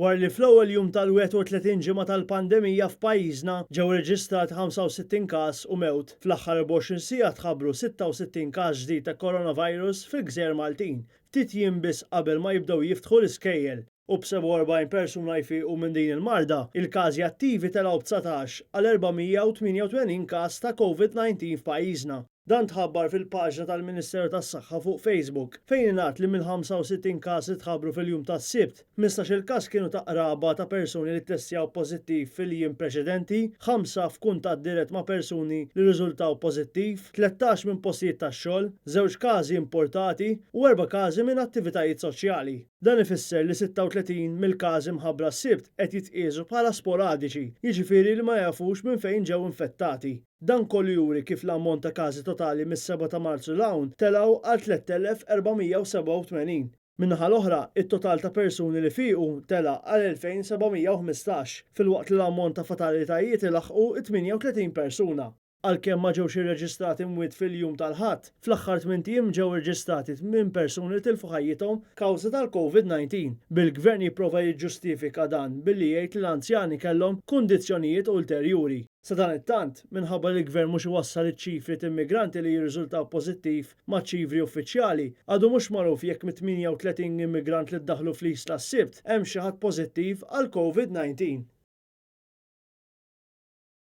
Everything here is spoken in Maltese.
Wara li fl-ewwel jum tal-31 ġimgħa tal-pandemija f'pajjiżna ġew irreġistrati 65 każ u mewt, fl-aħħar 24 siegħa tħabbru 66 każ ġdid ta' coronavirus fil-gżejjer Maltin, ftit jiem biss qabel ma jibdew jiftħu l-iskejjel. U b'47 persuna jfiequ minn din il-marda, il-każi attivi telgħu b'19 għal 488 każ ta' Covid-19 f'pajjiżna. Dan tħabbar fil-paġna tal-Ministeru tas-Saħħa fuq Facebook, fejn ingħad li mill-65 każ li tħabbru fil-jum tas-Sibt, 15-il każ kienu ta' qraba ta' persuni li ttestjaw pożittiv fil-jiem preċedenti, ħamsa f'kuntatt dirett ma' persuni li rriżultaw pożittiv, 13 minn postijiet tax-xogħol, żewġ każi importati u erba' każi minn attivitajiet soċjali. Dan ifisser li 36 mill-każi mħabbra s-Sibt qed jitqiesu bħala sporadiċi, jiġifieri li ma jafux minn fejn ġew infettati. Dan kollu juri kif l-ammont ta' każi totali mis-7 ta' Marzu 'l hawn telgħu għal 3,487. Min-naħa l-oħra, it-total ta' persuni li fiequ tela' għal 2,715, filwaqt li l-ammont ta' fatalitajiet ilaħħqu t-38 persuna. Għalkemm ma ġewx irreġistrati mwiet fil-jum tal-Ħadd, fl-aħħar tmint ijiem ġew irreġistrati tmien persuni li tilfu ħajjithom kawża tal-Covid 19, bil-Gvern jipprova jiġġustifika dan billi jgħid li l-anzjani kellhom kundizzjonijiet ulterjuri. Sadanittant, minħabba li l-Gvern mhux iwassal iċ-ċifri t'immigranti li jirriżultaw pożittiv maċ-ċivri uffiċjali, għadu mhux magħruf jekk mit-38 immigrant li ddaħħlu fl-Isla s-Sibt hemm xi ħadd pożittiv għall-Covid 19.